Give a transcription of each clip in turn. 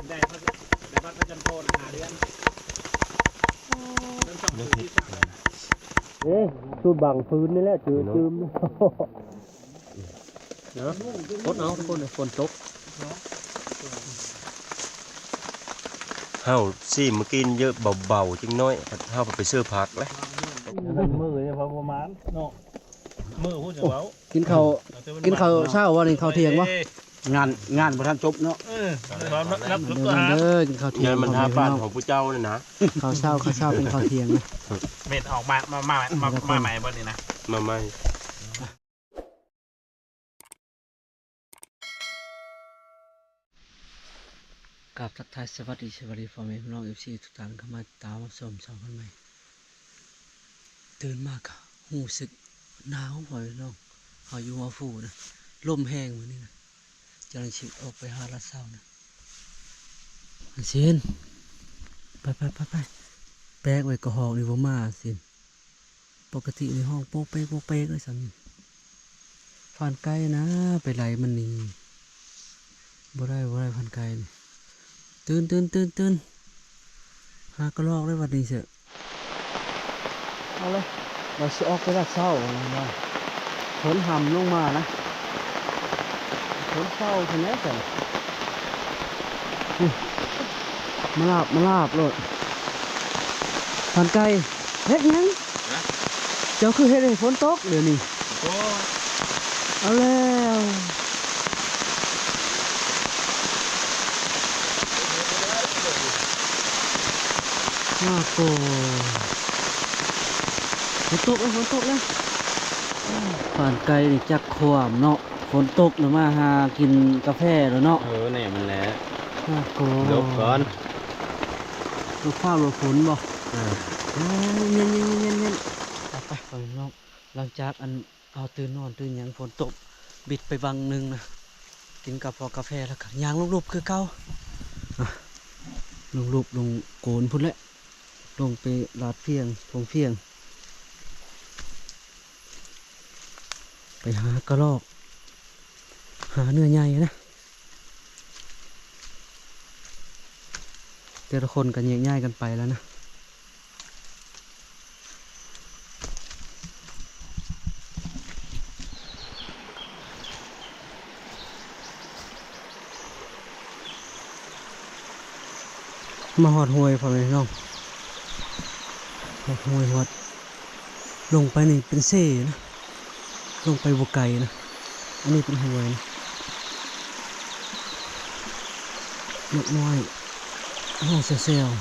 ໄດ້ບັດ ໄດ້ບັດປະຈຳໂຕນຫ້າເດືອນ ເອີ ສູດບັງຟືນນີ້ແຫຼະ ຈື່ຕື່ມ. ເນາະ ອົດເອົາທຸກຄົນ ຝົນຕົກ. ເຮົາຊີມມາກິນເຢີະເບົາໆ ຈັກໜ້ອຍ ເຮົາໄປຊື້ຜັກແຫຼະ. ມື້ນີ້ພໍປະມານເນາະ ມື້ພຸ້ນຈະເວົ້າ. ກິນເຂົ້າ ກິນເຂົ້າເຊົ້າບໍ່ນີ້ ເຂົ້າທ່ຽງບໍ່? ງານ ງານບໍ່ທັນຈົບເນາະ. ເອີ ນັບ ນັບ ນັບ ເດີ ກິນເຂົ້າທ່ຽງ ງານມັນຫ້າປານຂອງຜູ້ເຈົ້ານີ້ນະ. ເຂົ້າເຊົ້າ ເຂົ້າເຊົ້າເປັນເຂົ້າທ່ຽງນະ. ເມັດອອກມາ ມາ ມາ ມາ ມາໃໝ່ບໍ່ນີ້ນະ? ມາໃໝ່. ກາບທັກທາຍສະຫວັດດີ ສະຫວັດດີພໍ່ແມ່ພີ່ນ້ອງ ເອັຟຊີ ທຸກທ່ານ ເຂົ້າມາຕິດຕາມຮັບຊົມຊ່ອງເພິ່ນໃໝ່. ຕື່ນມາກະຮູ້ສຶກໜາວພໍ່ແມ່ພີ່ນ້ອງ ເຮົາຢູ່ຫົວພູນະ ລົມແຮງມື້ນີ້ນະ ກຳລັງຊິອອກໄປຫາລາດເຊົ້ານະ. ອັນເຊນ ໄປ ໄປ ໄປ ໄປ ແປກໄວ້ກະຮອກນີ້ບໍ່ມາ ອັນເຊນ. ປົກກະຕິນີ້ຮ້ອງໂປກເປກໂປກເປກເລີຍຊັ້ນ. ຟານໄກ່ນະ ໄປໄລ່ມັນໜີ ບໍ່ໄດ້ ບໍ່ໄດ້ ຟານໄກ່ນີ້. ຕື່ນ ຕື່ນ ຕື່ນ ຕື່ນ ຫາກະລອກໄດ້ບັດນີ້ເສຍ. ເອົາເລີຍ ວ່າຊິອອກໄປລາດເຊົ້າ ຝົນຫຳລົງມານະ. ຝົນເຊົາຊັ້ນແຫຼະຊັ້ນ. ມາລາບ ມາລາບໂລດ. ທ່ານໄກ່ ເຮັດຫຍັງ? ຮະ? ເຈົ້າຄືເຮັດໃຫ້ຝົນຕົກດຽວນີ້? ໂອ້ຍ ເອົາແລ້ວ. ອາໂກ ຝົນຕົກແລ້ວ ຝົນຕົກແລ້ວ. ທ່ານໄກ່ນີ້ຈັກຄວາມເນາະ. ຝົນຕົກລະມາຫາກິນກາແຟແລ້ວເນາະ. ເອີ ແນ່ມັນແຫຼະ. ໂອ້ໂຫ ຫຼົບກ່ອນ ຫຼົບຟ້າຫຼົບຝົນບໍ່? ເອີ ເຢັນໆໆໆ ໄປໆ ພີ່ນ້ອງ. ຫຼັງຈາກອັນເຮົາຕື່ນນອນຕື່ນຫຍັງ ຝົນຕົກບິດໄປບັງໜຶ່ງນະ ກິນກາຟອກາແຟແລ້ວກະຍ່າງລົງຫຼຸບຄືເກົ່າ. ອາ ລົງຫຼຸບລົງໂກນພຸ້ນແຫຼະ. ລົງໄປລາດພຽງ ທົ່ງພຽງ ໄປຫາກະລອກ ຫາເນື້ອໃຫຍ່ນະ. ແຕ່ລະຄົນກະແຍກຍ້າຍກັນໄປແລ້ວນະ. ມາຮອດຫ້ວຍ ພໍ່ແມ່ພີ່ນ້ອງ ຮອດຫ້ວຍ ຮອດ ລົງໄປນີ້ເປັນເຊນະ ລົງໄປບໍ່ໄກນະ. ອັນນີ້ເປັນຫ້ວຍນະ ນົກນ້ອຍຮ້ອງແຊວໆ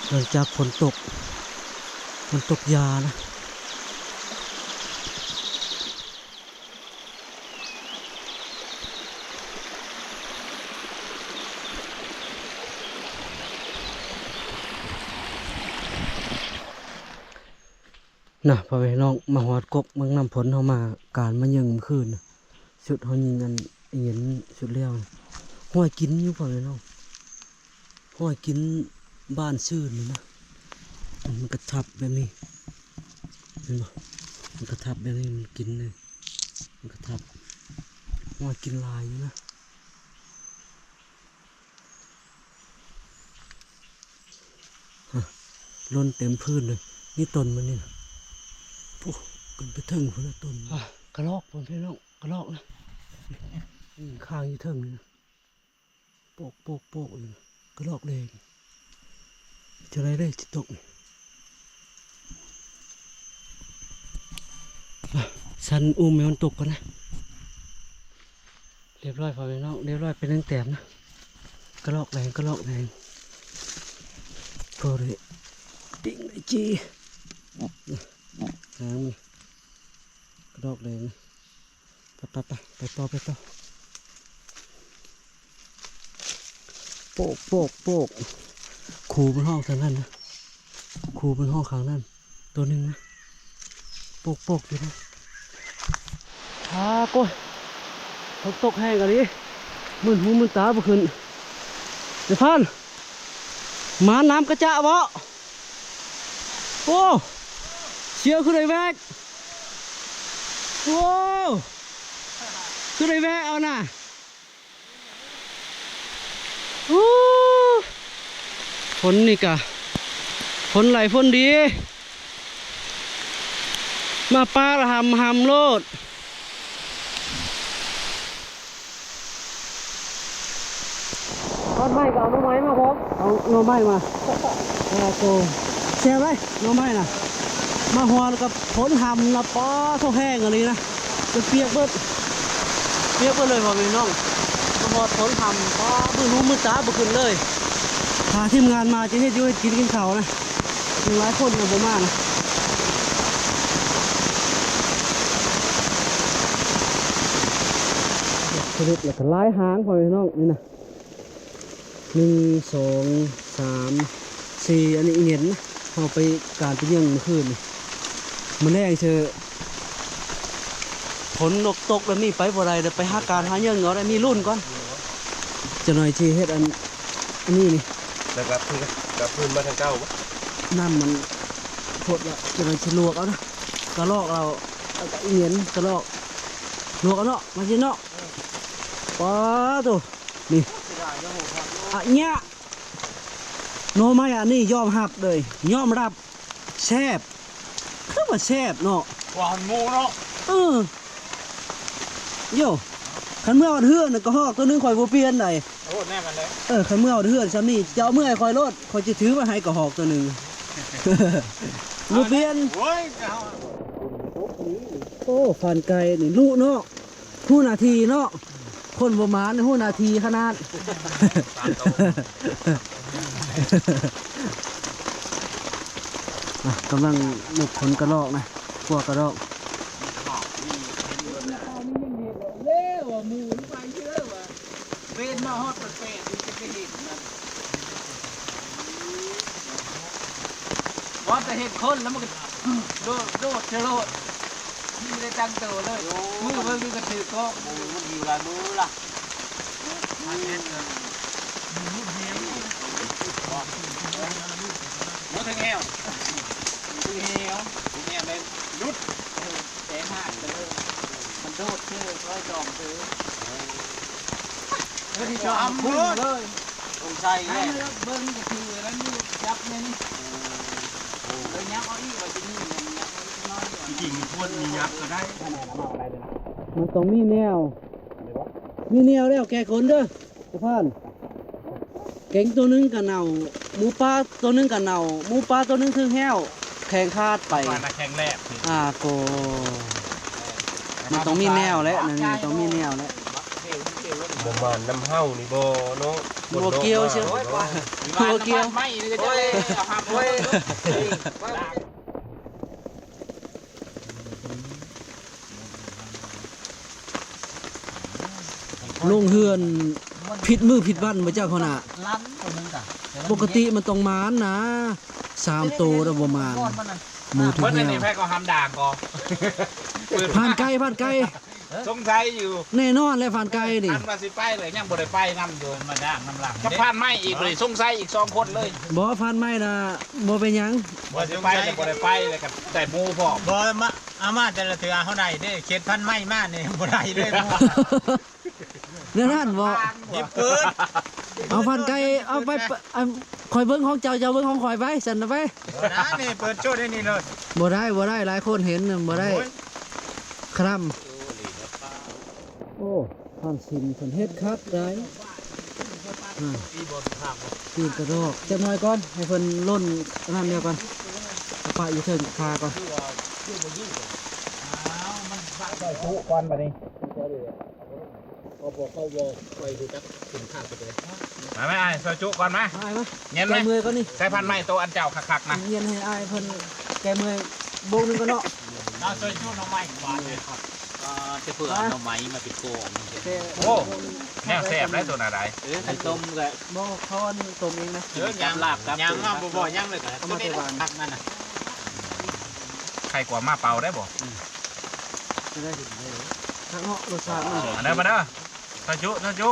ຫຼັງຈາກຝົນຕົກ ຝົນຕົກຢານະ. ນະ ພໍ່ແມ່ພີ່ນ້ອງ ມາຮອດກົກເມືອງນ້ຳພົນ ເຮົາມາການມາຍິງມື້ຄືນນະ. ຊຸດເຮົາຍິງອັນອີ່ຫຍັງຊຸດແລ້ວນະ ຫ້ອຍກິນຢູ່ ພໍ່ແມ່ພີ່ນ້ອງ. ຫ້ອຍກິນບ້ານຊື່ນນີ້ນະ ມັນກະທັບແບບນີ້ ເຫັນບໍ່? ມັນກະທັບແບບນີ້ ມັນກິນເລີຍ ມັນກະທັບ. ຫ້ອຍກິນຫຼາຍຢູ່ນະ ຮະ ຫຼົ່ນເຕັມພື້ນເລີຍ. ນີ້ຕົ້ນມັນນີ້ນະ ໂອ້ ຂຶ້ນໄປເທິງພຸ້ນລະຕົ້ນ. ອາ ກະລອກ ພໍ່ແມ່ພີ່ນ້ອງ ກະລອກນະ ນີ້ຄ້າງຢູ່ເທິງນີ້ນະ. ໂປກ ໂປກ ໂປກຢູ່ ກະລອກແດງ. ຈັ່ງໃດເດ້ ຊິຕົກນີ້ ຊັ້ນອຸ້ມໃຫ້ມັນຕົກກ່ອນນະ. ລຽບຮ້ອຍ ພໍ່ແມ່ພີ່ນ້ອງ ລຽບຮ້ອຍ ເປັນແຕ່ງແຕ້ມນະ. ກະລອກແດງ ກະລອກແດງ ພໍໄດ້ປີ້ງໄດ້ຈີ່ ງາມ ກະລອກແດງ. ໄປ ໄປ ໄປ ໄປຕໍ່ ໄປຕໍ່. ໂປກ ໂປກ ໂປກ ຄູມັນຮ້ອງທາງນັ້ນນະ ຄູມັນຮ້ອງຂ້າງນັ້ນ ໂຕໜຶ່ງນະ ໂປກ ໂປກ ຢູ່ນະ. ອາ ໂກຍ ຝົນຕົກແຮງອີ່ຫຼີ ມື່ນຫູມື່ນຕາບໍ່ຂຶ້ນ. ນາຍພານ ມານ້ຳກະຈະບໍ່? ໂອ້ ສຽວຄືໄດ້ແວກ ໂອ້ ຄືໄດ້ແວກເອົານະ. ຝົນນີ້ກະ ຝົນໄຫຼຝົນດີ ມາປາລະຫຳຫຳໂລດ. ຮອດໄມ້ກໍເອົາໜໍ່ໄມ້ມາພ້ອມ ເອົາໜໍ່ໄມ້ມາ. ໂອ້ໂຫ ແຊບເລີຍໜໍ່ໄມ້ນະ ມາຮອດກັບຝົນຫຳນະ ປາໂທ້ ແຮງອີ່ຫຼີນະ ຈົນປຽກເບິດ ປຽກເບິດເລີຍພໍ່ແມ່ພີ່ນ້ອງ. ມາຮອດຝົນຫຳ ປາ ມືດຫູມືດຕາບໍ່ຂຶ້ນເລີຍ. ພາທີມງານມາຈະເຮັດຢູ່ເຮັດກິນ ກິນເຂົ້ານະ ຫຼາຍຄົນກໍບໍ່ມານະ. ສະຫຼຸບແລ້ວກໍຫຼາຍຫາງພໍ່ແມ່ພີ່ນ້ອງນີ້ນະ ໜຶ່ງ ສອງ ສາມ ສີ່ ອັນນີ້ອີ່ເໜັນນະ ເຮົາໄປການໄປເຍິງມື້ຄືນນີ້ ມື້ແລງເຊີ ຝົນຕົກແບບນີ້ໄປບໍ່ໄດ້ເດີ ໄປຫາການຫາເຍິງເອົາໄດ້ ມີລຸ້ນກ່ອນ. ຈັກໜ່ອຍຊິເຮັດອັນ ອັນນີ້ນີ້ ແລ້ວກັບຄືນ ກັບຄືນມາທາງເກົ່າບໍ່? ນ້ຳມັນພົດລະ ຈັກໜ່ອຍຊິລວກເອົານະ ກະລອກເອົາ ແລ້ວກະອີ່ເໜັນກະລອກ ລວກເອົາເນາະ ມາຊິເນາະ. ປາໂທ້ ນີ້ ອະຍະ ໜໍ່ໄມ້ອັນນີ້ຍອມຮັບເລີຍ ຍອມຮັບ ແຊບ ຄືວ່າແຊບເນາະ ກວ່າໝູເນາະ. ເອີ ໂຢ ຄັນເມືອຮອດເຮືອນນະ ກະຮອກໂຕໜຶ່ງຂ້ອຍບໍ່ປ່ຽນໃດ. ໂອ້ ແນມມັນເດ້ ເອີ ຄັນເມືອຮອດເຮືອນຊ່ຳນີ້ ເຈົ້າເອົາເມືອໃຫ້ຂ້ອຍໂລດ ຂ້ອຍຈະຖືໄວ້ໃຫ້ກະຮອກໂຕໜຶ່ງ ບໍ່ປ່ຽນ. ໂອ້ຍ ເຈົ້າ ໂອ້ ຟານໄກ່ນີ້ລຸເນາະ ຮູ້ໜ້າທີ່ເນາະ ຄົນບໍ່ໝານຮູ້ໜ້າທີ່ຂະໜາດ. ອ່ະ ກຳລັງຍົກຂົນກະລອກນະ ກົວກະລອກ. ເວນມາຮອດແປດ ມັນຈະໄປເຫັນມັນ ວ່າແຕ່ເຫັນຄົນແລ້ວມັນກໍໂດດ ໂດດ ໂດດ ມັນບໍ່ໄດ້ຕັ້ງໂຕເລີຍ ມືເບິ່ງນີ້ກໍຖືກ້ອງ ມັນຫິວຫຼາຍມື້ລະ ໝູເຖິງແອວ ເຖິງແອວເລີຍ ຫຼຸດ ແຕກຫາກໄປເລີຍ ມັນໂດດເຊີ ຮ້ອຍຈອມເຊີ ເອີ ທີ່ຈອມພຸ້ນເລີຍ ສົງໄສແຫຼະ ເບິ່ງກໍຄືອັນນັ້ນຢູ່ ຈັບແນວນີ້ ເອີ ເລີຍຍັບເອົາອີກ ວ່າຊິມີແນວຍັບເອົາອີກໜ້ອຍ ທີ່ຈິງມັນຄວນມີຍັບກໍໄດ້ ມັນຕ້ອງມີແນວ ມີແນວແລ້ວແກ່ຄົນເດີ. ສະພານ ເກັງໂຕໜຶ່ງກະເນົ່າ ໝູປ່າໂຕໜຶ່ງກະເນົ່າ ໝູປ່າໂຕໜຶ່ງຖືກແຮ້ວ ແຂງຂາດໄປ ປານະແຂງແຫຼບ ອາໂກ ມັນຕ້ອງມີແນວແຫຼະ ນັ້ນຕ້ອງມີແນວແຫຼະ ບໍ່ມານນຳເຮົານີ້ບໍ່ເນາະ ບໍ່ກ່ຽວເຊີ ບໍ່ກ່ຽວ ໂອ້ຍ ໂອ້ຍ ລົງເຮືອນຜິດມື້ຜິດວັນບໍ່ຈັກຫົວໜ້າ ປົກກະຕິມັນຕ້ອງໝານນະ ສາມໂຕແລ້ວບໍ່ໝານ ໝູຖືກແຮ້ວ ເພິ່ນອັນນີ້ໃຜກໍຫຳດ່າງກໍ ພານໄກ່ ພານໄກ່ ສົງໄສຢູ່ ແນ່ນອນແຫຼະ ພານໄກ່ນີ້ ອັນວ່າຊິໄປເລີຍ ຍັງບໍ່ໄດ້ໄປນຳຢູ່ ມາດ່າງນຳຫຼັງ ກັບພານໄມ້ອີກ ເລີຍສົງໄສອີກສອງຄົນເລີຍ ບໍ່ ພານໄມ້ນະ ບໍ່ເປັນຫຍັງ ວ່າຊິໄປແລ້ວບໍ່ໄດ້ໄປ ແລ້ວກໍໄດ້ໝູພ້ອມ ບໍ່ມາ ເອົາມາແຕ່ລະເທື່ອເຮົາໄດ້ເດ້ ເຂດພັນໄມ້ມານີ້ບໍ່ໄດ້ເລີຍ ແນວນັ້ນບໍ່? ຍິບເປີດ ເອົາພັນໄກ່ ເອົາໄປ ອັນ ຂ້ອຍເບິ່ງຂອງເຈົ້າ ເຈົ້າເບິ່ງຂອງຂ້ອຍໄປ ຊັ້ນນະໄປ ບໍ່ໄດ້ ນີ້ເປີດໂຊດໄດ້ນີ້ເລີຍ ບໍ່ໄດ້ ບໍ່ໄດ້ ຫຼາຍຄົນເຫັນ ບໍ່ໄດ້ ໂອ້ຍ ຄະລຳ ໂອ້ ທ່ານສິນເພິ່ນເຮັດຄັກໄດ໋ ອ່າ ປີນກະດອກ ຈັກໜ້ອຍກ່ອນ ໃຫ້ເພິ່ນຫຼົ່ນອັນນັ້ນແລ້ວກ່ອນ ປະຢູ່ເທິງຄາກ່ອນ ໃສ່ຈຸກ່ອນບາດນີ້ ເພາະພວກເຂົາບໍ່ຄ່ອຍຮູ້ຈັກສິນຄ້າປານໃດ ມາແມ່ອ້າຍ ໃສ່ຈຸກ່ອນມາ ອ້າຍມາ ເຢັນໄໝ ແກ້ເມື່ອຍກ່ອນນີ້ ໃສ່ພັນໄມ້ໂຕອັນເຈົ້າຄັກໆນະ ເຢັນໃຫ້ອ້າຍເພິ່ນແກ້ເມື່ອຍໂບກໜຶ່ງກ່ອນເນາະ ເອົາໃສ່ຈຸໜໍ່ໄມ້ບາດນີ້ ອ່າ ຈະເພື່ອເອົາໜໍ່ໄມ້ມາເປັນໂກອັນນີ້ ໂອ້ ແນວແຊບໄດ໋ໂຕນະໄດ໋ ເອີ ຄັນຕົ້ມກໍບໍ່ ເຂົາອັນຕົ້ມເອງນະ ເອີ ຍາມລາບກັບ ຍາມມາບໍ່ພໍຍັງເລີຍ ເອົາມາແຕ່ວານ ຄັກນັ້ນນະ ໄຂ່ກວາມາເປົ່າໄດ້ບໍ່? ອືມ ໄດ້ ໄດ້ ຄັກເນາະ ລົດຊາດມັນ ມາເດີ ມາເດີ ຊາຈຸ ຊາຈຸ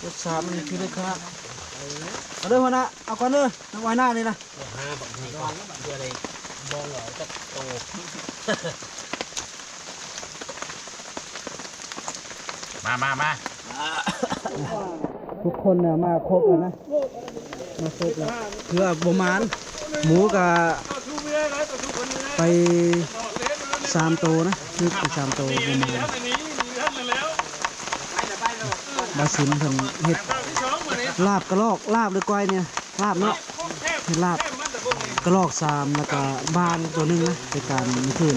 ລົດຊາດມັນຄືໄດ້ຄັກ ມາເດີ ຫົວໜ້າ ເອົາກ່ອນເດີ ນ້ຳອ້ອຍໜ້ານີ້ນະ ຫາບັກນີ້ກ່ອນ ເພື່ອໄດ້ບໍ່ເອົາຈັກໂຕ ມາ ມາ ມາ ອ່າ ທຸກຄົນນະມາຄົບແລ້ວນະ ມາຄົບແລ້ວ ເກືອບບໍ່ໝານ ໝູກະໄປສາມໂຕນະ ຖືກໄປສາມໂຕ ບໍ່ໝານ. ບ່າວສິນເພິ່ນເຮັດລາບກະລອກ ລາບຫຼືກ້ອຍນີ້ ລາບເນາະ ເຮັດລາບກະລອກສາມ ແລ້ວກະບ້າງໂຕໜຶ່ງນະ ໄປການມື້ຄືນ.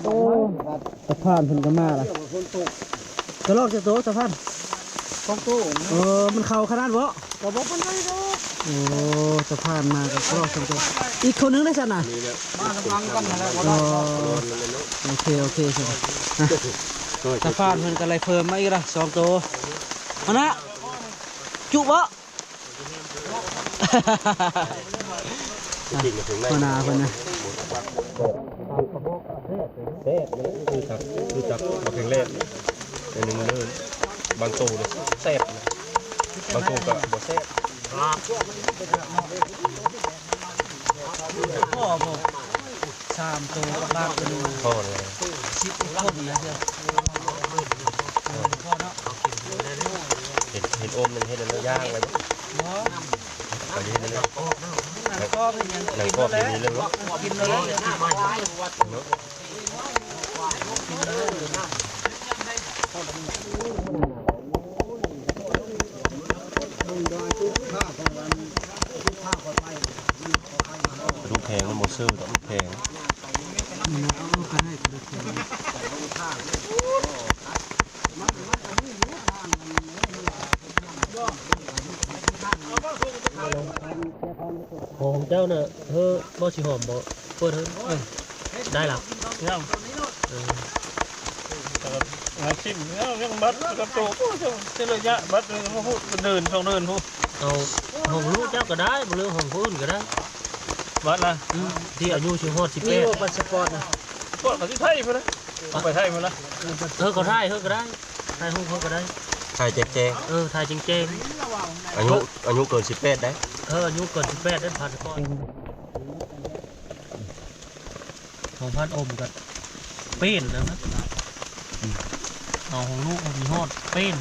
ໂອ້ ຕາພານເພິ່ນກໍມາລະ ກະລອກຈັກໂຕຕາພານ? ສອງໂຕ. ເອີ ມັນເຂົ້າຂະໜາດບໍ່? ກໍບໍ່ປານໃດດອກ. ໂອ້ ຕາພານມາກໍລອກສອງໂຕ ອີກຄົນໜຶ່ງໄດ້ຊັ້ນນະ ມານຳຫຼັງກັນຫັ້ນແຫຼະ. ອໍ ໂອເຄ ໂອເຄ ຊັ້ນນະ ຕາພານເພິ່ນກໍໄລ່ເພີ່ມມາອີກລະສອງໂຕ ຫັ້ນນະ ຈຸບໍ່? ຫົວໜ້າເພິ່ນນະ ແຊບ ຄືຈັກ ຄືຈັກບໍ່ແຂງແຮງ ອັນໜຶ່ງເດີ ບາງໂຕແຊບ ບາງໂຕກໍບໍ່ແຊບ. ພໍບໍ່ ສາມໂຕກັບບາງໂຕ ພໍແລ້ວ ສິບຄົນນະ ເອີ ພໍເນາະ ເຫັນ ເຫັນອົມນັ້ນເຮັດແລ້ວຍ່າງໄວ້ ບໍ່ ເຂົາເຮັດແລ້ວ ໜັງກອບເປັນຫຍັງ ໜັງກອບເປັນນີ້ເລີຍບໍ່ ກິນເລີຍ ເນາະ. ກະດູກແຂງມັນບໍ່ຊື່ດອກ ມັນແຂງ ຂອງເຈົ້ານະ ເຮີ ບໍ່ຊິຫອມບໍ່? ເປີດເຮີ ເອີ ໄດ້ລະ ຍັງ ເອີ ແລ້ວກໍຫາຊິມແລ້ວ ຍັງບັດກັບໂຕ ໂອ້ຍ ເຈົ້າ ແຕ່ລະຍະບັດ ເດີນສອງເດີນພຸ້ນ ເອົາຂອງລູກເຈົ້າກໍໄດ້ ບໍ່ເລື່ອງຂອງຜູ້ອື່ນກໍໄດ້ ບັດລະ ອືມ ທີ່ອາຍຸຊິຮອດສິບແປດ ມີບໍ່ພາສປອດນະ? ພາສປອດກໍຊິໄທພຸ້ນນະ ເອົາໄປໄທພຸ້ນລະ ເອີ ເຂົາຖ່າຍເຮີກໍໄດ້ ຖ່າຍຮູບເຮີກໍໄດ້ ຖ່າຍແຈ້ງໆ ເອີ ຖ່າຍແຈ້ງໆ ອາຍຸ ອາຍຸເກີນສິບແປດໄດ໋ ເອີ ອາຍຸເກີນສິບແປດໄດ້ພາສປອດ. ຂອງພັນອົມກໍເປັນແລ້ວນະ ເອົາຂອງລູກມັນຮອດເປັນ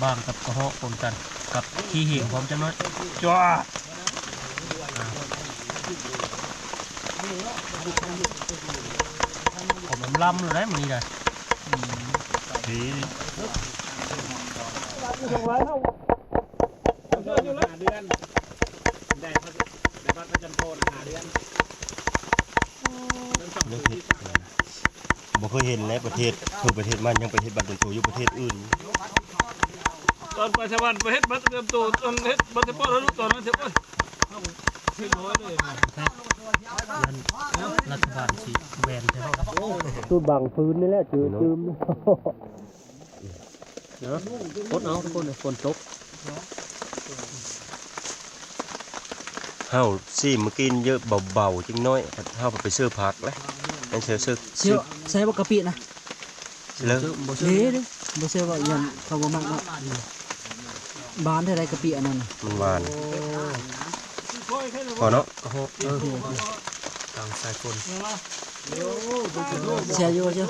ບາງກັບກະເຫາະປົນກັນ ກັບຂີ້ເຫງພ້ອມຈັກໜ້ອຍ ຈ້າ ຂອງມັນລຳຢູ່ໄດ໋ມື້ນີ້ໄດ໋ ອືມ ດີ ບໍ່ເຄີຍເຫັນແຫຼະ ປະເທດ ຄືປະເທດມັນຍັງໄປເຮັດບັດໂຕຢູ່ປະເທດອື່ນ ຕອນໄປສະຫວັນໄປເຮັດບັດປະຈຳໂຕ ຕອນເຮັດບັດສະປອດ ຕອນນັ້ນເສຍ ໂອ້ຍ ເຮັດນ້ອຍເລີຍ ລັດຖະບານຊິແບນແທ້ ໂອ້ ສູດບັງຟືນນີ້ແຫຼະ ຈື່ຕື່ມ ເນາະ ອົດເອົາທຸກຄົນ ຝົນຕົກ ເຮົາຊີມມື້ກີ້ເຢີະເບົາໆ ຈັກໜ້ອຍ ເຮົາໄປເສີບຜັກແຫຼະ ໃຫ້ເສີບ ເສີບ ໃສ່ບໍ່ກະປິນະ ເລີຍ ບໍ່ເຊີ ເດ້ ບໍ່ເຊີວ່າອີ່ຫຍັງ ເຂົາບໍ່ມັກເນາະ ບານເທົ່າໃດກະປິອັນນັ້ນນະ ມັນຫວານ ໂອ້ ພໍເນາະ ກະເຫາະ ເອີ ກາງສາຍຝົນ ເສຍຢູ່ ເສຍ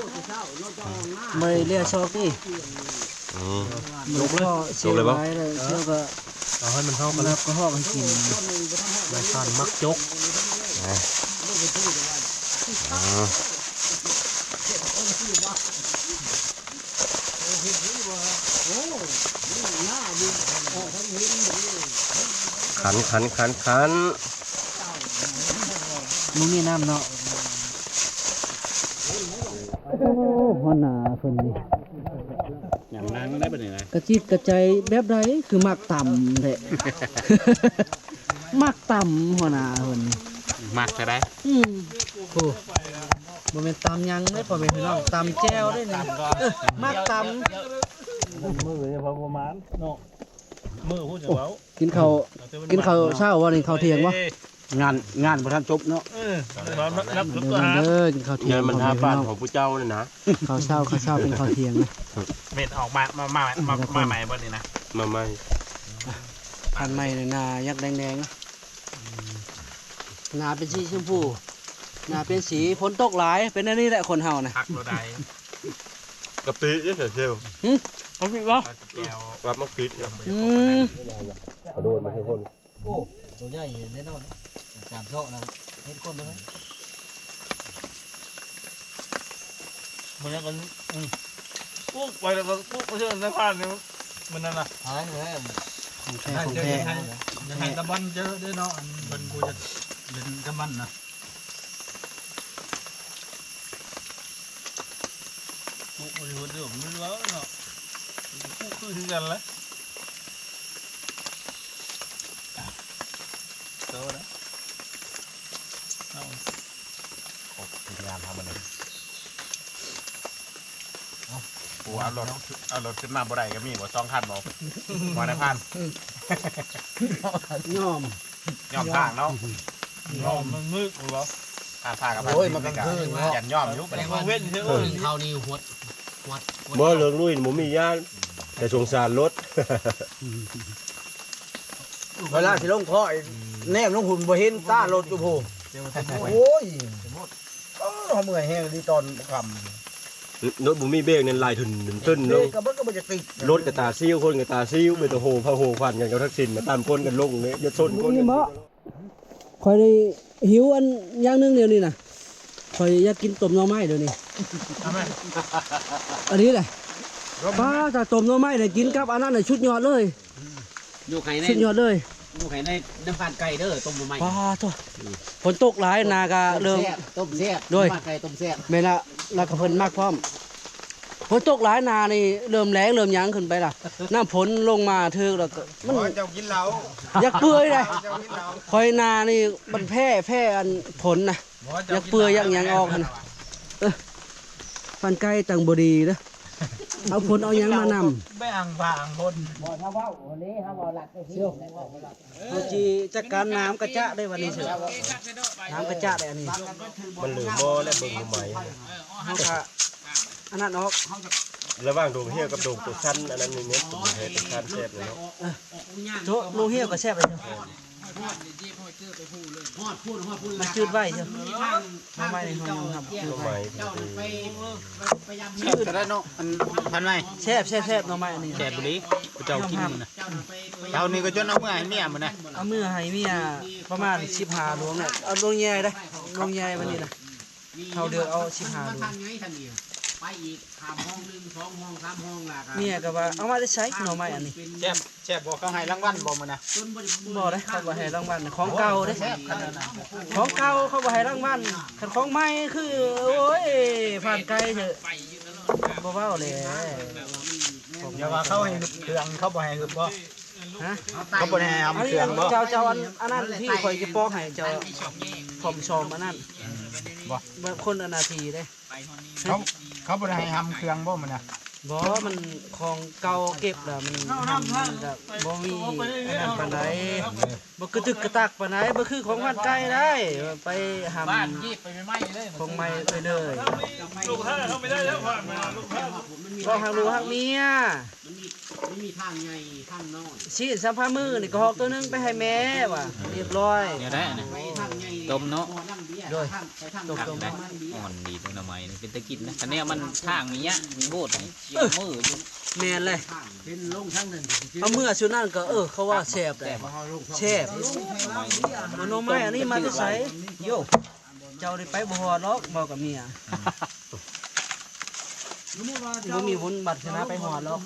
ບໍ່ໄດ້ເລຍຊອກຕິ ອືມ ບໍ່ໄດ້ເລຍຊອກ ເສຍຫຼາຍແລ້ວ ເສຍກໍ ເອົາໃຫ້ມັນເທົ່າກັນ ແລ້ວກໍຫອກໃຫ້ກິນ ນາຍຊານມັກຈົກ ຂັນ ຂັນ ຂັນ ຂັນ ບໍ່ມີນ້ຳເນາະ ໂອ້ ຫົວໜ້າເພິ່ນນີ້ ຫຍັງນາງໄດ້ປານນີ້ນະ ກະຈິດກະໃຈແບບໃດ ຄືມັກຕຳແທ້ ມັກຕຳ ຫົວໜ້າເພິ່ນ ມັກແທ້ໃດ ອືມ ໂອ້ ບໍ່ແມ່ນຕຳຫຍັງເດ້ ພໍ່ແມ່ພີ່ນ້ອງ ຕຳແຈ່ວເດ້ນີ້ ເອີ ມັກຕຳ ມື້ນີ້ພໍປະມານເນາະ ມື້ພຸ້ນຈະເວົ້າ ກິນເຂົ້າ ກິນເຂົ້າເຊົ້າບໍ່ນີ້ ເຂົ້າທ່ຽງບໍ່? ງານ ງານບໍ່ທັນຈົບເນາະ ເອີ ເດີ ກິນເຂົ້າທ່ຽງ ເດືອນມັນຫ້າບາດຂອງຜູ້ເຈົ້ານີ້ນະ ເຂົ້າເຊົ້າ ເຂົ້າເຊົ້າເປັນເຂົ້າທ່ຽງນະ ເມັດອອກມາ ມາ ມາ ມາໃໝ່ບໍ່ນີ້ນະ ມາໃໝ່ ພັນໃໝ່ນະ ຢາກແດງໆນະ ໜ້າເປັນສີຊົມພູ ໜ້າເປັນສີ ຝົນຕົກຫຼາຍ ເປັນແນວນີ້ແຫຼະຄົນເຮົານະ ຄັກໂລດໃດ ກະປິເດ້ ເຊວ ຫຶ? ກະປິບໍ່? ແຈ່ວ ວ່າມັນປິດ ອືມ ກະໂດດມາໃຫ້ຄົນ ໂອ້ ໂຕໃຫຍ່ແນ່ນອນ ຈາມເຊາະນະ ເຮັດຄົນເລີຍ ມັນຍັງກັນ ອືມ ປຸກໄປແລ້ວກໍປຸກໄປເທື່ອໃນພານນີ້ ມັນນັ້ນນະ ຫາຍແລ້ວ ຂອງແທ້ ຂອງແທ້ ຢ່າໃຫ້ຕາບັນເຈີເດ້ເນາະ ອັນເພິ່ນບໍ່ຢາກຫຼິ້ນກັບມັນນະ ປຸກບໍ່ໄດ້ເຮັດເດ້ ມັນເວົ້າເນາະ ປຸກຄືກັນແຫຼະ ໂຕນະ ເອົາ ຄົບທີມງານເຮົາມື້ນີ້ ເອົາ ຜູ້ເອົາລົດ ເອົາລົດຂຶ້ນມາບໍ່ໄດ້ກໍມີບໍ່ ສອງຄັນບໍ່ ຫົວໜ້າພານ ຍອມ ຍອມທາງເນາະ ຍອມ ມັນມືດບໍ່ ຖ້າ ຖ້າກັບ ໂອ້ຍ ມັນກາງຄືນເນາະ ຢ້ານຍອມຢູ່ ແຕ່ວ່າເວັນເທື່ອ ເພິ່ນເຂົານີ້ຫວດ ຫວດ ບໍ່ ເລື່ອງລຸຍບໍ່ມີຢ້ານ ແຕ່ສົງສານລົດ ເວລາຊິລົງເຄາະ ແນມລົງພຸ້ນບໍ່ເຫັນຕາລົດຢູ່ພຸ້ນ ໂອ້ຍ ເອີ ເຮົາເມື່ອຍແຮງດີຕອນຄ່ຳ ລົດບໍ່ມີເບຣກນັ້ນໄຫຼທຶນໆ ລົດກໍບໍ່ຢາກຕິດ ລົດກໍຕາຊິວ ຄົນກໍຕາຊິວ ໄປແຕ່ໂຫພະໂຫຂວັນກັນກັບທັກສິນ ມາຕາມຄົນກັນລົງເດ້ ຢ່າຊົນຄົນ ຂ້ອຍນີ້ຫິວອັນຢ່າງໜຶ່ງດຽວນີ້ນະ ຂ້ອຍຢາກກິນຕົ້ມໜໍ່ໄມ້ດຽວນີ້ ອັນນີ້ແຫຼະ ປ້າ ຖ້າຕົ້ມໜໍ່ໄມ້ໄດ້ກິນກັບອັນນັ້ນນະສຸດຍອດເລີຍ ຢູ່ໄຄໃນ ສຸດຍອດເລີຍ ຢູ່ໄຄໃນ ນ້ຳພານໄກ່ເດີ ຕົ້ມໜໍ່ໄມ້ ປ້າໂທ້ ຝົນຕົກຫຼາຍ ນາກະເລີ່ມ ຕົ້ມແຊບ ໂດຍ ນ້ຳພານໄກ່ຕົ້ມແຊບ ແມ່ນລະ ລະກະເພິ່ນມັກພ້ອມ ຝົນຕົກຫຼາຍ ນານີ້ເລີ່ມແລ້ງເລີ່ມຫຍັງຂຶ້ນໄປລະ ນ້ຳຝົນລົງມາຖືກແລ້ວກໍມັນ ໂອ້ຍ ເຈົ້າກິນເຫຼົ້າ ຢາກເປື່ອຍເດ້ ເຈົ້າກິນເຫຼົ້າ ຂ້ອຍນານີ້ມັນແພ້ ແພ້ອັນຝົນນະ ຢາກເປື່ອຍຢາກຫຍັງອອກຫັ້ນນະ ເອີ ພານໄກ່ຕັ້ງບໍ່ດີເດີ ເອົາຝົນເອົາຫຍັງມານຳ ໄປອ່າງຟ້າອ່າງຝົນ ບໍ່ ຖ້າເວົ້າອັນນີ້ ເຮົາເວົ້າຫຼັກໄປທີ່ ເຮົາຊິຈັດການນ້ຳກະຈະໄດ້ບັດນີ້ເຊີ ນ້ຳກະຈະໄດ້ອັນນີ້ ມັນເຫຼືອໝໍ້ແລ້ວເບິ່ງໃໝ່ ເຮົາກະອັນນັ້ນອອກ ລະຫວ່າງດົງເຫ້ວກັບດົງໂຕຊັ້ນ ອັນນັ້ນນີ້ແມ່ນໂຕເຫ້ວໂຕຊັ້ນແຊບເລີຍເນາະ ເອີ ໂຕດົງເຫ້ວກໍແຊບເລີຍ ມັນຈືດໄວເຊີ ໜໍ່ໄມ້ນີ້ເຮົາຍອມຮັບ ໜໍ່ໄມ້ ເຈົ້າໄປ ໄປ ໄປຢາມເຮັດກໍໄດ້ເນາະ ອັນພັນໄມ້ ແຊບໆໆ ໜໍ່ໄມ້ອັນນີ້ ແຊບອີ່ຫຼີ ເຈົ້າກິນມື້ນະ ເຈົ້ານີ້ກໍຈົນເອົາເມືອໃຫ້ເມຍມື້ນະ ເອົາເມືອໃຫ້ເມຍປະມານສິບຫ້າລວງແຫຼະ ເອົາລວງໃຫຍ່ເດ້ ລວງໃຫຍ່ບັດນີ້ນະ ເຮົາເລືອກເອົາສິບຫ້າລວງ ໄປອີກ ຂ້າມຫ້ອງໜຶ່ງ ສອງຫ້ອງ ສາມຫ້ອງ ລະກະ ເມຍກໍວ່າ ເອົາມາແຕ່ໃສໜໍ່ໄມ້ອັນນີ້ ແຊບ ແຊບບໍ່ ເຂົາໃຫ້ລາງວັນບໍ່ມື້ນະ ບໍ່ເດ້ ເຂົາບໍ່ໃຫ້ລາງວັນ ຂອງເກົ່າເດ້ ຂອງເກົ່າເຂົາບໍ່ໃຫ້ລາງວັນ ຄັນຂອງໃໝ່ຄື ໂອ້ຍ ຜ່ານໄກເທີ ບໍ່ເວົ້າແຫຼະ ຢ່າວ່າເຂົາໃຫ້ຫຶບເຄື່ອງ ເຂົາບໍ່ໃຫ້ຫຶບບໍ່ ຮະ ເຂົາບໍ່ໄດ້ໃຫ້ຫຳເຄື່ອງບໍ່ ເຈົ້າ ເຈົ້າ ອັນ ອັນນັ້ນທີ່ຂ້ອຍຈະປອກໃຫ້ເຈົ້າ ພ້ອມຊອມອັນນັ້ນ ບໍ່ ແບບຄົນອັນໜ້າທີ່ເດ້ ເຂົາ ເຂົາບໍ່ໄດ້ໃຫ້ຫຳເຄື່ອງບໍ່ມື້ນະ ບໍ່ ມັນຂອງເກົ່າເກັບລະ ມັນຫຳມັນກະບໍ່ມີອັນນັ້ນປານໃດ ບໍ່ກະຕຶກກະຕັກປານໃດ ບໍ່ຄືຂອງບ້ານໄກໄດ້ ໄປຫຳຂອງໃໝ່ໄປເລີຍ ລູກຄ້າເຂົ້າໄປໄດ້ແລ້ວ ເວົ້າຫາລູກຫາເມຍ ມັນມີ ມັນມີທາງໃຫຍ່ທາງນ້ອຍ ຊີ້ນສຳພາມືນີ້ກໍຫອກໂຕໜຶ່ງໄປໃຫ້ແມ່ວ່າ ຮຽບຮ້ອຍ ແນວໃດອັນນີ້ ໄປທາງໃຫຍ່ ຕົ້ມເນາະ ໂດຍ ຕົ້ມ ອ່ອນດີເດີ ໜໍ່ໄມ້ນີ້ເປັນຕາກິນນະ ຄັນແນວມັນທາງມີຍະມີໂຫດນີ້ ເອີ ມືຢູ່ ແມ່ນແຫຼະ ເປັນລົງທາງນັ້ນ ເອົາເມືອຊຸດນັ້ນກໍ ເອີ ເຂົາວ່າແຊບແຫຼະ ແຊບ ໜໍ່ໄມ້ອັນນີ້ມາແຕ່ໃສ ໂຢ ເຈົ້າໄດ້ໄປບໍ່ຮອດດອກ ເວົ້າກັບເມຍ ບໍ່ມີບຸນວາສະໜາໄປຮອດດອກ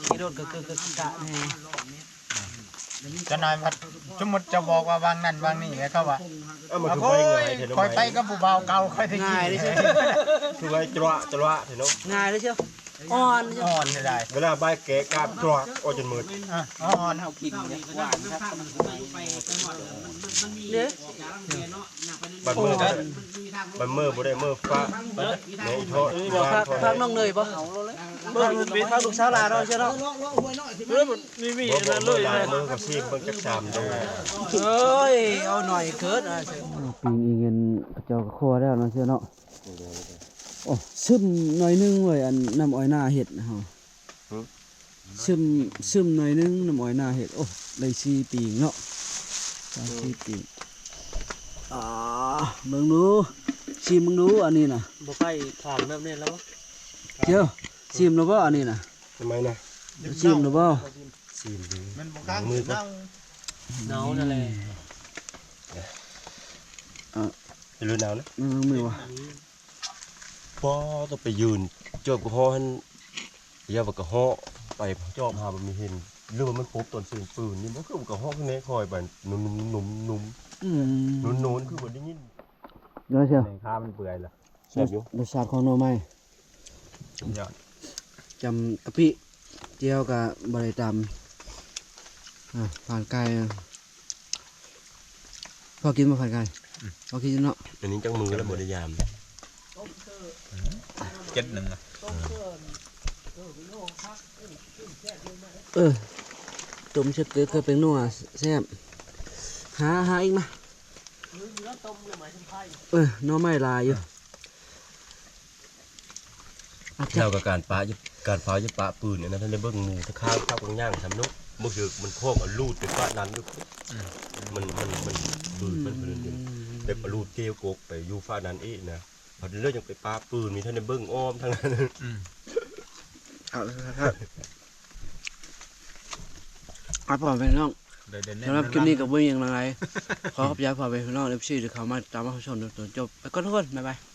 ຂີ່ລົດກໍກະກະກະແດ່ ຈັກໜ້ອຍວ່າ ສົມມຸດເຈົ້າບອກວ່າວາງນັ້ນວາງນີ້ ແລ້ວເຂົາວ່າ ເອົາ ມັນຄືໄປງ່າຍແທ້ເນາະ ຂ້ອຍໄປກັບຜູ້ບ່າວເກົ່າຂ້ອຍໄດ້ກິນ ງ່າຍເດ້ ຄືໄປຈະລະຈະລະແທ້ເນາະ ງ່າຍເດ້ ອ່ອນ ອ່ອນເດ ເວລາໃບແກະກາບຈວກອອກຈົນໝົດ ອ່ອນ ເຮົາກິນຫວານຄັກ ເດ້ ບັດມື້ ບັດມື້ບໍ່ໄດ້ມື້ຟ້າ ໃນອີ່ທໍ້ ພາກ ພາກນ້ອງເນີຍບໍ່ ເບິ່ງ ພາກລູກສາວຫຼ້າເນາະ ເຈົ້າເນາະ ມີ ມີ ບໍ່ ບໍ່ ອັນນັ້ນເລີຍ ມື້ຫຼາຍມື້ກໍຊີມເບິ່ງຈັກສາມເດີ ເອີຍ ເອົາໜ້ອຍເກີນ ອ່າ ປີ້ງອີ່ເງິນເຂົາເຈົ້າກໍຄົ່ວແລ້ວເນາະ ເຈົ້າເນາະ ໂອ້ ຊຶມໜ້ອຍໜຶ່ງເວີຍ ອັນນ້ຳອ້ອຍນາເຮັດເຮົາ ຊຶມ ຊຶມໜ້ອຍໜຶ່ງ ນ້ຳອ້ອຍນາເຮັດ ໂອ້ ໄດ້ສີ່ປີເນາະ ສາມສີ່ປີ ອ່າ ເບິ່ງດູ ຊີມເບິ່ງດູ ອັນນີ້ນະ ບໍ່ໄປຂາງແບບນີ້ແລ້ວບໍ່? ເຈົ້າ ຊີມແລ້ວບໍ່ອັນນີ້ນະ? ທຳໄມນະ? ຊີມແລ້ວບໍ່? ຊີມດີ ແມ່ນບໍ່? ລ້າງມືກ່ອນ ເນົ່ານັ້ນແຫຼະ ເອີ ເປັນເລື່ອງເນົ່ານະ ມັນມີວະ? ບໍ່ຕ້ອງໄປຢືນຈອບກະເຫາະຫັ້ນ ຢ່າວ່າກະເຫາະ ໄປຈອບຫາບໍ່ມີເຫັນ ຫຼືວ່າມັນພົບຕອນເສຍງປືນນີ້ບໍ່? ຄືກະເຫາະແນະ ຄ່ອຍໄປ ນຸ້ມໆ ນຸ້ມໆ ອືມ ນຸ້ມໆ ຄືບໍ່ໄດ້ຍິນ ເນາະ ແມ່ນຂ້າມັນເປື່ອຍລະ ແຊບຢູ່ ລົດຊາດຂອງໜໍ່ໄມ້ ສຸດຍອດ ຈຳກະປິ ແຈ່ວກະບໍ່ໄດ້ຕຳ ອ່າ ຜ່ານໄກ່ ພໍກິນບໍ່ ຜ່ານໄກ່? ອືມ ພໍກິນເນາະ ອັນນີ້ຈັກມື້ແລ້ວບໍ່ໄດ້ຢາມ ອືມ ເຈັດໜຶ່ງນະ ເອີ ຕົ້ມເສັດເກີດເປັນນົວ ແຊບ ຫາ ຫາອີກມາ ເອີ ໜໍ່ໄມ້ຫຼາຍຢູ່. ແລ້ວກໍການປະ ການເຝົ້າຢ່າປະປືນ ອັນນັ້ນ ທ່ານໄດ້ເບິ່ງໝູ ຖ້າຂ້າວ ຂ້າວກອງຍ່າງຊຳເນາະ ບໍ່ຖືກ ມັນຄ້ອງເອົາລູດໄປຟາດນັ້ນຢູ່ ອືມ ມັນ ມັນ ມັນປືນມັນ ອືມ ແບບເອົາລູດເກວກົກໄປຢູ່ຟາດນັ້ນອີກນະ ພັດເລີຍຍັງໄປປະປືນ ມີທ່ານໄດ້ເບິ່ງອ້ອມທາງນັ້ນ ອືມ ເອົາ ເອົາ ພໍ່ແມ່ພີ່ນ້ອງ ສຳລັບຄລິບນີ້ກໍບໍ່ມີຫຍັງຫຼາຍ ຂໍຂອບໃຈພໍ່ແມ່ພີ່ນ້ອງ ເອັຟຊີ ທີ່ເຂົ້າມາຕາມຮັບຊົມຈົນຈົບ ໄປກ່ອນທຸກຄົນ ບາຍບາຍ.